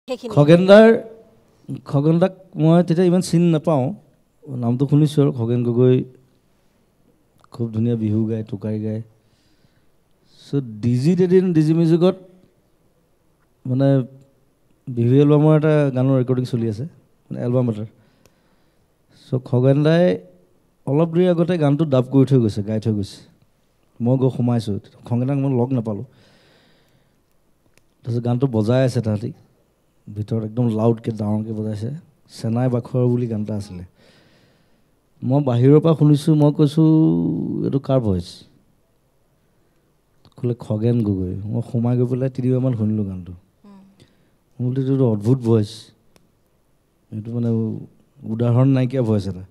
খগেনদাৰ, খগেনদাক মই তেতিয়া ইমান চিনি নাপাওঁ, নামটো শুনিছোঁ আৰু। খগেন গগৈ খুব ধুনীয়া বিহু গায়, টোকাৰি গায়। চ' ডিজিত এদিন ডিজি মিউজিকত মানে বিহু এলবামৰ এটা গানৰ ৰেকৰ্ডিং চলি আছে, মানে এলবাম এটাৰ। চ' খগেন দাই অলপ দেৰি আগতে গানটো ডাব কৰি থৈ গৈছে, গাই থৈ গৈছে। মই গৈ সোমাইছোঁ, খগেন দাক মই লগ নাপালোঁ। তাৰপিছত গানটো বজাই আছে তাহাঁতি ভিতৰত, একদম লাউডকৈ ডাঙৰকৈ বজাইছে। চেনাই বাখৰ বুলি গান এটা আছিলে। মই বাহিৰৰ পৰা শুনিছোঁ, মই কৈছোঁ এইটো কাৰ ভইচ? ক'লে খগেন গগৈ। মই সোমাই গৈ পেলাই তিনিবাৰমান শুনিলোঁ গানটো। মই বোলো এইটো অদ্ভুত ভইচ, এইটো মানে উদাহৰণ নাইকিয়া ভইচ এটা,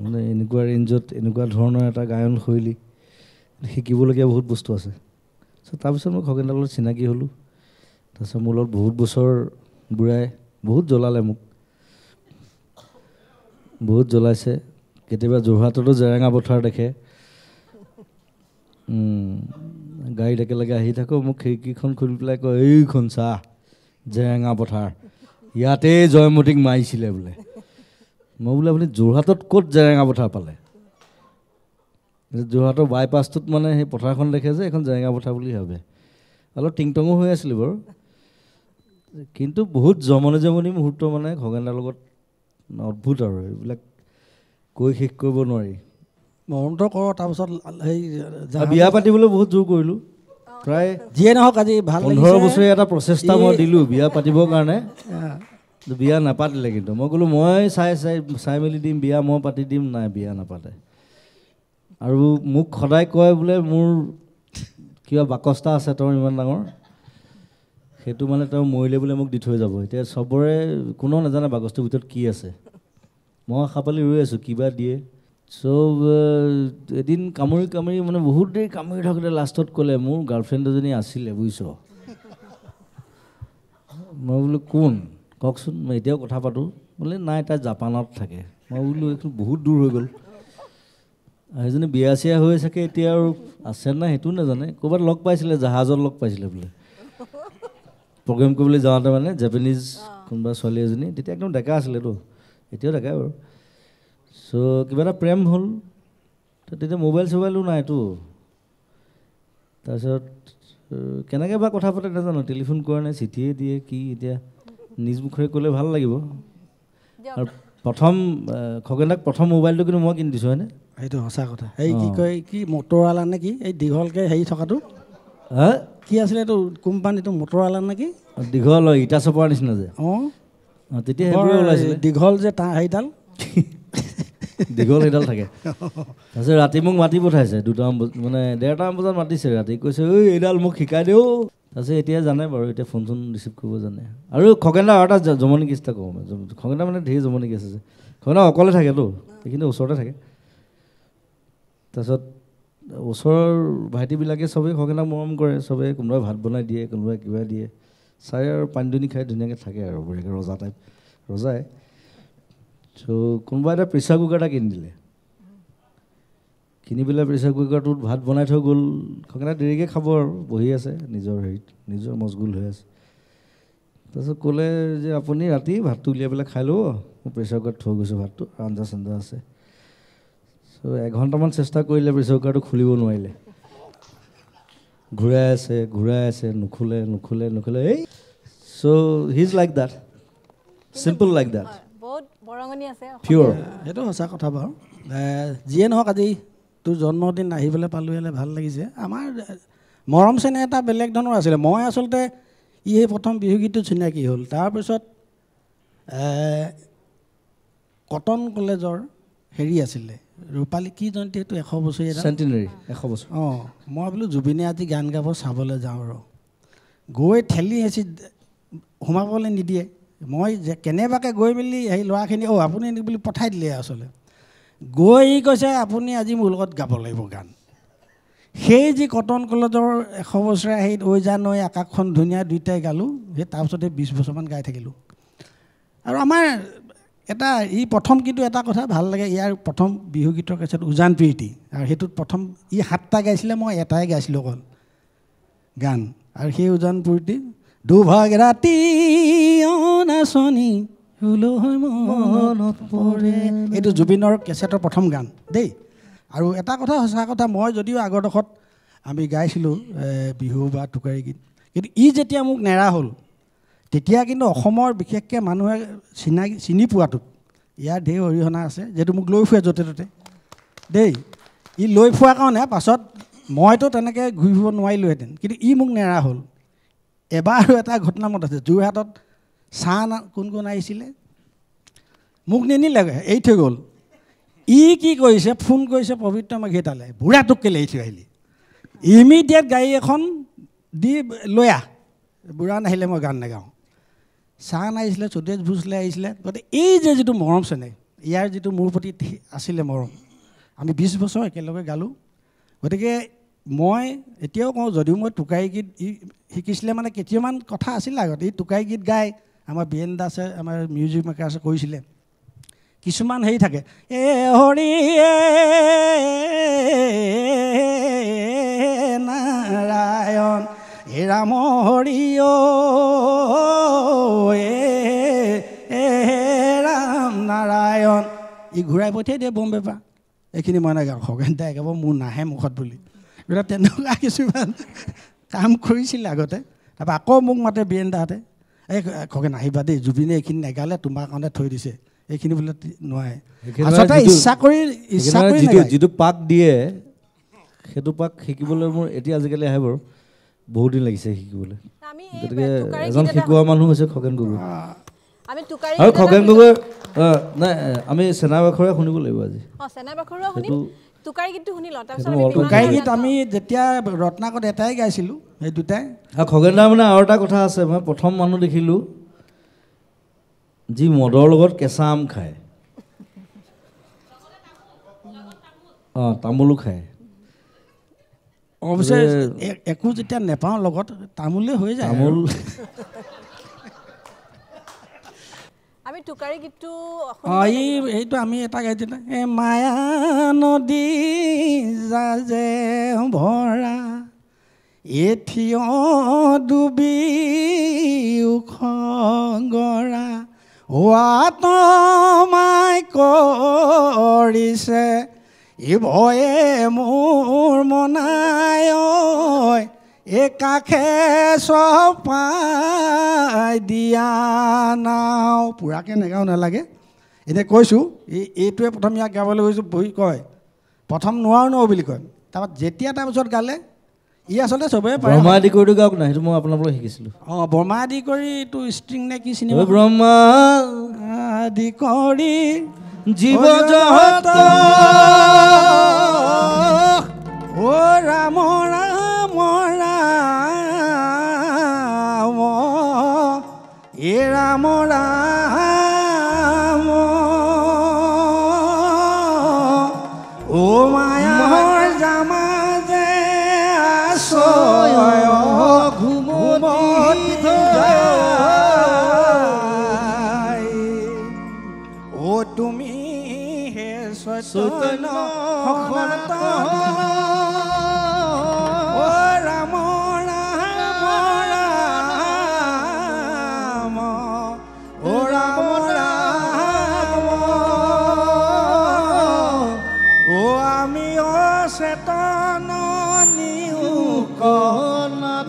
মানে এনেকুৱা ৰেঞ্জত এনেকুৱা ধৰণৰ এটা গায়ন শৈলী, শিকিবলগীয়া বহুত বস্তু আছে। চ' তাৰপিছত মই খগেন দাৰ লগত চিনাকি হ'লোঁ। তাৰপিছত মোৰ লগত বহুত বছৰ বুঢ়াই বহুত জ্বলালে মোক, বহুত জ্বলাইছে। কেতিয়াবা যোৰহাটতো জেৰেঙা পথাৰ দেখে, গাড়ীত একেলগে আহি থাকোঁ, মোক খিৰিকীখন খুলি পেলাই কয়, এইখন চাহ জেৰেঙা পথাৰ, ইয়াতেই জয়মতীক মাৰিছিলে বোলে। মই বোলে আপুনি যোৰহাটত ক'ত জেৰেঙা পথাৰ পালে? যোৰহাটৰ বাইপাছটোত মানে সেই পথাৰখন দেখে যে, এইখন জেৰেঙা পথাৰ বুলি ভাবে। অলপ টিংটঙো হৈ আছিলে বাৰু, কিন্তু বহুত জমনি জমনি মুহূৰ্ত মানে খগেনদাৰ লগত অদ্ভুত আৰু, এইবিলাক কৈ শেষ কৰিব নোৱাৰি। মৰমটো কৰ, তাৰপিছত সেই বিয়া পাতিবলৈ বহুত জোৰ কৰিলোঁ। প্ৰায় যিয়ে নহওক আজি ভাল 15 বছৰীয়া এটা প্ৰচেষ্টা মই দিলোঁ বিয়া পাতিবৰ কাৰণে, বিয়া নাপাতিলে। কিন্তু মই ক'লোঁ মই চাই চাই চাই মেলি দিম, বিয়া মই পাতি দিম। নাই, বিয়া নাপাতে। আৰু মোক সদায় কয় বোলে মোৰ কিবা বাকচটা আছে তেওঁৰ ইমান ডাঙৰ, সেইটো মানে তেওঁ মৰিলে বোলে মোক দি থৈ যাব। এতিয়া চবৰে কোনেও নাজানে বাকচটোৰ ভিতৰত কি আছে। মই আশা পালি ৰৈ আছোঁ কিবা দিয়ে। চ' এদিন কামুৰি কামুৰি মানে বহুত দেৰি কামুৰি থাকোঁতে লাষ্টত ক'লে মোৰ গাৰ্লফ্ৰেণ্ড এজনী আছিলে বুজিছ। মই বোলো কোন কওকচোন, মই এতিয়াও কথা পাতোঁ। বোলে নাই, তাই জাপানত থাকে। মই বোলো এইটো বহুত দূৰ হৈ গ'ল, সেইজনী বিয়া চিয়া হৈ চাগে এতিয়া আৰু আছে নাই সেইটোও নাজানে। ক'ৰবাত লগ পাইছিলে, জাহাজত লগ পাইছিলে বোলে প্ৰগ্ৰেম কৰিবলৈ যাওঁতে, মানে জেপানিজ কোনোবা ছোৱালী এজনী, তেতিয়া একদম ডেকা আছিলেতো, এতিয়াও ডেকাই বাৰু। চ' কিবা এটা প্ৰেম হ'ল, তেতিয়া মোবাইল চোবাইলো নাইতো। তাৰপিছত কেনেকৈ বা কথা পাতে নাজানো, টেলিফোন কৰা নাই, চিঠিয়ে দিয়ে কি, এতিয়া নিজ মুখেৰে ক'লে ভাল লাগিব। আৰু প্ৰথম খগেনদাক প্ৰথম মোবাইলটো কিন্তু মই কিনি দিছোঁ, হয়নে? সেইটো সঁচা কথা। এই কি কয় কি মটৰৱালা নে কি, এই দীঘলকৈ হেৰি থকাটো, হা কি আছিলে এইটো কোম্পানীটো, মটৰৱালা নে কি, দীঘল ইটা চপৰাৰ নিচিনা যে। অঁ, তেতিয়া সেইবোৰে ওলাইছিলে, দীঘল যে সেইডাল, দীঘল সেইডাল থাকে। তাৰপিছত ৰাতি মোক মাতি পঠাইছে, দুটামান মানে 1:30মান বজাত মাতিছে ৰাতি, কৈছে ঐ এইডাল মোক শিকাই দিওঁ। তাৰপিছত এতিয়া জানে বাৰু, এতিয়া ফোন চোন ৰিচিভ কৰিব জানে। আৰু খগেনদা আৰু এটা জমনি কেছ এটা কওঁ, খগেনদা মানে ধেৰ জমনি কেছ আছে। খগেনদা অকলে থাকেতো, সেইখিনি ওচৰতে থাকে। তাৰপিছত ওচৰৰ ভাইটিবিলাকে চবেই খগেনদাক মৰম কৰে, চবেই কোনোবাই ভাত বনাই দিয়ে, কোনোবাই কিবা দিয়ে, চাই আৰু পানী দুনি খাই ধুনীয়াকৈ থাকে আৰু বঢ়িয়াকৈ, ৰজা টাইপ, ৰজাই। চ' কোনোবা এটা প্ৰেছাৰ কুকাৰ এটা কিনি দিলে, কিনি পেলাই প্ৰেছাৰ কুকাৰটোত ভাত বনাই থৈ গ'ল। খগেনদা দেৰিকৈ খাব আৰু, বহি আছে নিজৰ হেৰিত, নিজৰ মছগুল হৈ আছে। তাৰপিছত ক'লে যে আপুনি ৰাতি ভাতটো উলিয়াই পেলাই খাই ল'ব, মই প্ৰেছাৰ কুকাৰত থৈ গৈছোঁ ভাতটো, আঞ্জা চাঞ্জা আছে। চ' 1 ঘণ্টামান চেষ্টা কৰিলে, প্ৰেছাৰ কুকাৰটো খুলিব নোৱাৰিলে, ঘূৰাই আছে ঘূৰাই আছে, নুখোলে নুখোলে নুখোলে। এই so he is like that, simple like that, pure. সেইটো সঁচা কথা বাৰু। যিয়ে নহওক আজি তোৰ জন্মদিন আহিবলৈ পালোঁ, ভাল লাগিছে। আমাৰ মৰম চেনেহ এটা বেলেগ ধৰণৰ আছিলে। মই আচলতে ই সেই প্ৰথম বিহুগীতটো চিনাকি হ'ল। তাৰপিছত কটন কলেজৰ হেৰি আছিলে ৰূপালী কি জয়ন্তী, সেইটো 100 বছৰীয়া চেণ্টিনেৰী, 100 বছৰ। অঁ, মই বোলো জুবিনে আজি গান গাব, চাবলৈ যাওঁ আৰু। গৈ ঠেলি হেঁচি সোমাবলৈ নিদিয়ে। মই যে কেনেবাকৈ গৈ মেলি সেই ল'ৰাখিনি, অ' আপুনি বুলি পঠাই দিলে। আচলতে গৈ কৈছে আপুনি আজি মোৰ লগত গাব লাগিব গান। সেই যি কটন কলেজৰ 100 বছৰীয়া হেৰিত ঐ জান ঐ আকাশখন ধুনীয়া দুইটাই গালোঁ। সেই তাৰপিছতে 20 বছৰমান গাই থাকিলোঁ। আৰু আমাৰ এটা ই প্ৰথম কিন্তু এটা কথা ভাল লাগে, ইয়াৰ প্ৰথম বিহুগীতৰ কেছেট উজান প্ৰীতি, আৰু সেইটোত প্ৰথম ই 7টা গাইছিলে, মই এটাই গাইছিলোঁ অকল গান। আৰু সেই উজান প্ৰীতি দুভাগ ৰাতি নাচনী মনত পৰে। এইটো জুবিনৰ কেছেটৰ প্ৰথম গান দেই। আৰু এটা কথা সঁচা কথা, মই যদিও আগৰ দশত আমি গাইছিলোঁ বিহু বা টোকাৰী গীত, কিন্তু ই যেতিয়া মোক নেৰা হ'ল তেতিয়া কিন্তু অসমৰ বিশেষকৈ মানুহে চিনি পোৱাটোত ইয়াৰ ঢেৰ অৰিহণা আছে, যিহেতু মোক লৈ ফুৰে য'তে ত'তে দেই। ই লৈ ফুৰাৰ কাৰণে পাছত মইতো তেনেকৈ ঘূৰি ফুৰিব নোৱাৰিলোহেঁতেন, কিন্তু ই মোক নেৰা হ'ল। এবাৰ আৰু এটা ঘটনা মনত আছে, যোৰহাটত চাহ কোন কোন আহিছিলে, মোক নিনিলে, এৰি থৈ গ'ল। ই কি কৰিছে, ফোন কৰিছে পবিত্ৰ মাৰ্ঘেৰিটালৈ, বুঢ়াটোক কেলৈ এৰি থৈ আহিলি, ইমিডিয়েট গাড়ী এখন দি লৈ আহ, বুঢ়া নাহিলে মই গান নাগাওঁ। চাহ আহিছিলে, স্বদেশ ভোজলে আহিছিলে। গতিকে এই যে যিটো মৰম চেনেহ, ইয়াৰ যিটো মোৰ প্ৰতি আছিলে মৰম, আমি 20 বছৰ একেলগে গালোঁ। গতিকে মই এতিয়াও কওঁ, যদিও মই টোকাৰী গীত ই শিকিছিলে, মানে কেইটামান কথা আছিলে আগতে, ই টোকাৰী গীত গাই আমাৰ বি এন দাসে, আমাৰ মিউজিক মেকাৰ্ছে কৰিছিলে, কিছুমান হেৰি থাকে, এ হৰি নাৰায়ণ হে ৰাম হৰি এ ৰাম নাৰায়ণ, ই ঘূৰাই পঠিয়াই দিয়ে বম্বে পৰা, এইখিনি মই নাগাওঁ, খগেন দাই গাব, মোৰ নাহে মুখত বুলি। গতিকে তেনেকুৱা কিছুমান কাম কৰিছিলে আগতে। তাৰপৰা আকৌ মোক মাতে বি এন দাহঁতে, এই খগেন আহিবা দেই, জুবিনে এইখিনি নেগালে তোমাৰ কাৰণে থৈ দিছে, এইখিনি বোলে নোৱাৰে। আচলতে ইচ্ছা কৰি যিটো পাক দিয়ে সেইটো পাক শিকিবলৈ মোৰ এতিয়া আজিকালি আহে বাৰু, বহুত দিন লাগিছে শিকিবলৈ। গতিকে এজন শিকোৱা মানুহ হৈছে খগেন গগৈ। আৰু খগেন গগৈ নাই, আমি চেনা বাখৰে শুনিব লাগিব আজি। টোকাৰী গীত আমি যেতিয়া ৰত্নাকত এটাই গাইছিলোঁ, সেই দুটাই। আৰু খগেন দা মানে আৰু এটা কথা আছে, মই প্ৰথম মানুহ দেখিলোঁ যি মদৰ লগত কেঁচা আম খায়, অঁ তামোলো খায়। অৱশ্যে একো যেতিয়া নেপাওঁ লগত তামোলে হৈ যায়। তামোল আমি টোকাৰী গীতটো এই এইটো আমি এটা গাইছিলোঁ, এ মায়া নদী জাজে ভৰা এথিয় ডুবি ওখ গৰা হোৱাতমাই কৰিছে ই ভয়ে মোৰ মনায় এ কাষে চপাই দিয়া নাও। পূৰাকৈ নেগাওঁ নালাগে, এতিয়া কৈছোঁ। এই এইটোৱে প্ৰথম ইয়াক গাবলৈ গৈছোঁ, বহি কয় প্ৰথম নোৱাৰোঁ ন বুলি কয়, তাৰপৰা যেতিয়া তাৰপিছত গালে ই আচলতে চবেই পাৰে। ব্ৰহ্মা আদি কৰিটো গাওক না, সেইটো মই আপোনাৰ পৰা শিকিছিলোঁ। অঁ ব্ৰহ্মা আদি কৰি এইটো ষ্ট্ৰিং নে কি চিনেমা, ব্ৰহ্মা আদি কৰি জীৱ জগত অ ৰাম ৰাম ৰাম এ ৰাম ৰাম অ মায়াৰ জামা যে আছয় ঘুমতি যায় অ তুমি হে চৈতন্য সনাতন অ ৰাম ৰাম ৰাম অ ৰাম ৰাম অ আমি অচেতন নিয়োগ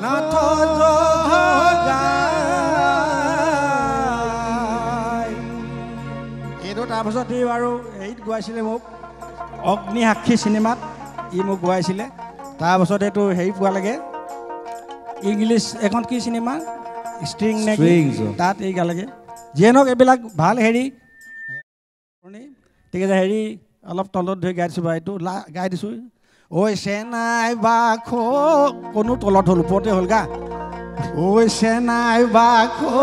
নাথ জগাই। এইটো তাৰপাছত ই বাৰু হেৰিত গোৱাইছিলে মোক, অগ্নি সাক্ষী চিনেমাত ই মোক গোৱাইছিলে। তাৰপাছত এইটো হেৰি পোৱালেগৈ, ইংলিছ এখন কি চিনেমা ষ্ট্ৰিং নে কি, তাত এই গালেগৈ। যিয়ে নহওক এইবিলাক ভাল হেৰি। ঠিক আছে, হেৰি অলপ তলত ধৰি গাই দিছোঁ বাৰু, এইটো গাই দিছোঁ। ঐ চেনাই বাখ, কোনো তলত হ'ল ওপৰতে হ'ল গা। ঐ চেনাই বাখৰুৱা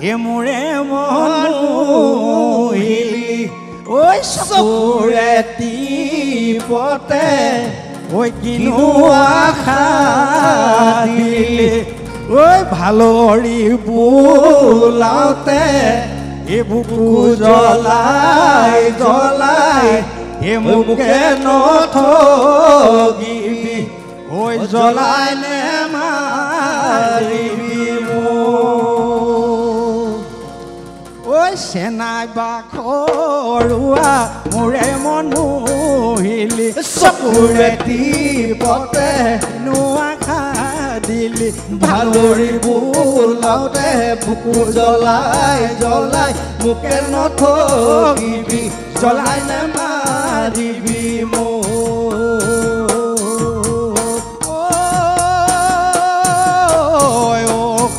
এ মোৰে মন মোহিলি, ঐ চকুৰে টিপতে ঐ কিনো আশা দিলি, ঐ ভালৰি বোলাওতে এ বুকু জ্বলাই জ্বলাই এ মোকে নঠগিবি, ঐ জ্বলাই নে মাৰিবি মাৰিবি মোক। ঐ চেনাই বাখৰুৱা মোৰে মন মোহিলি, চকুৰে টিপতে নোৱা দিলি, ভালৰি বোলাওতে বুকু জ্বলাই জ্বলাই, মোকে নঠগিবি জ্বলাই নেমাৰিবি মোক।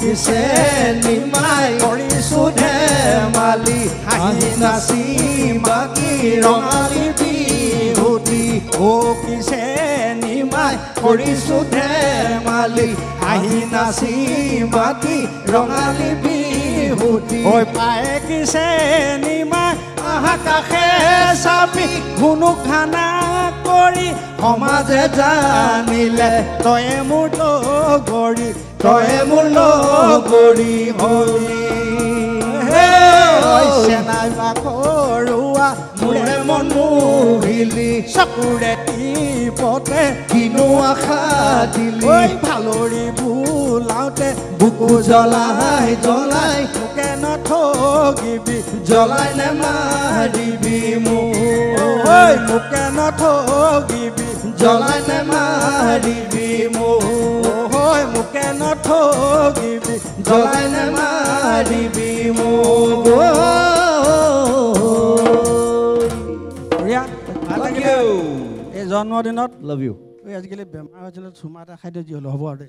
কিছে নিমাই কৰিছো ধেমালি, হাঁহি নাচি বাকী ৰঙালী বিহুটি। অ কিছে নিমাই কৰিছো ধেমালি, হাঁহি নাচি মাতি ৰঙালী বিহুটি। ঐ পায়ে কিছে নিমাই আহা কাষে চাপি, ঘুনুক ঘানা কৰি সমাজে জানিলে তয়ে মোৰ লগৰী, তয়ে মোৰ লগৰী হলি। চেনাই বাখৰুৱা মোৰে মন মোহিলি, চকুৰে টিপতে কিনো আশা দিলি, ঐ ভালৰি বোলাওতে বুকু জ্বলাই জ্বলাই, মোকে নঠগিবি জ্বলাই নেমাৰিবি মোক। ঐ মোকে নঠগিবি জ্বলাই নেমাৰিবি মোক। ঐ মোকে নঠগিবি জ্বলাই নেমাৰিবি মোক। ভাল লাগিলে এই জন্মদিনত। Love you. এই আজিকালি বেমাৰ হৈছিলে, চুমা এটা খাই দিয়ে যি হ'লেও হ'ব আৰু।